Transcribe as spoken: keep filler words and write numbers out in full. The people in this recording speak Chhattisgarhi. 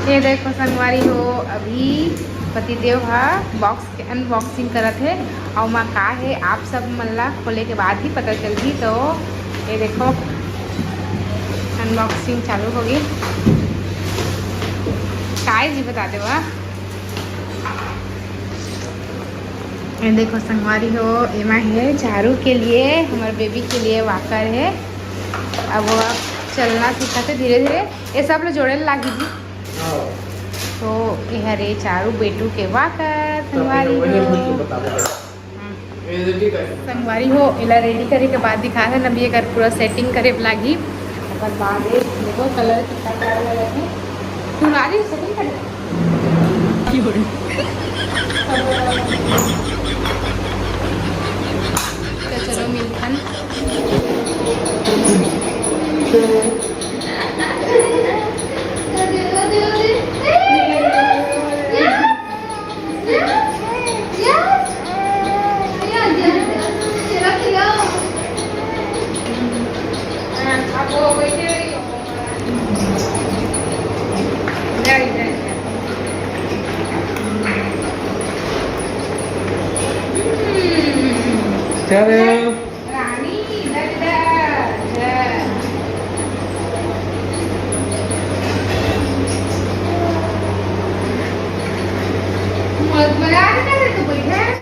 ये देखो संगवारी हो, अभी पतिदेव ह बॉक्स के अनबॉक्सिंग करत हे, अउ ओमा का हे आप सब मन ला खोले के बाद ही पता चलही। तो ये देखो अनबॉक्सिंग चालू होगे। काय जी बता देवा। ये देखो संगवारी हो, एमा हे चारू के लिए, हमर बेबी के लिए वॉकर हे। अब वो अब चलना सीखत हे धीरे धीरे। ये सब ला जोड़े ला लागी जी। तो ये हरे चारू बेटू के वॉकर संगवारी हो। संगवारी हो, एला रेडी करे के बाद दिखात हन। अभी एकर पूरा सेटिंग करे ला लागी। ओकर बाद ये देखो कलर कितना प्यारा लगा है। तू राजी सेटिंग कर। तो चलो मिलथन।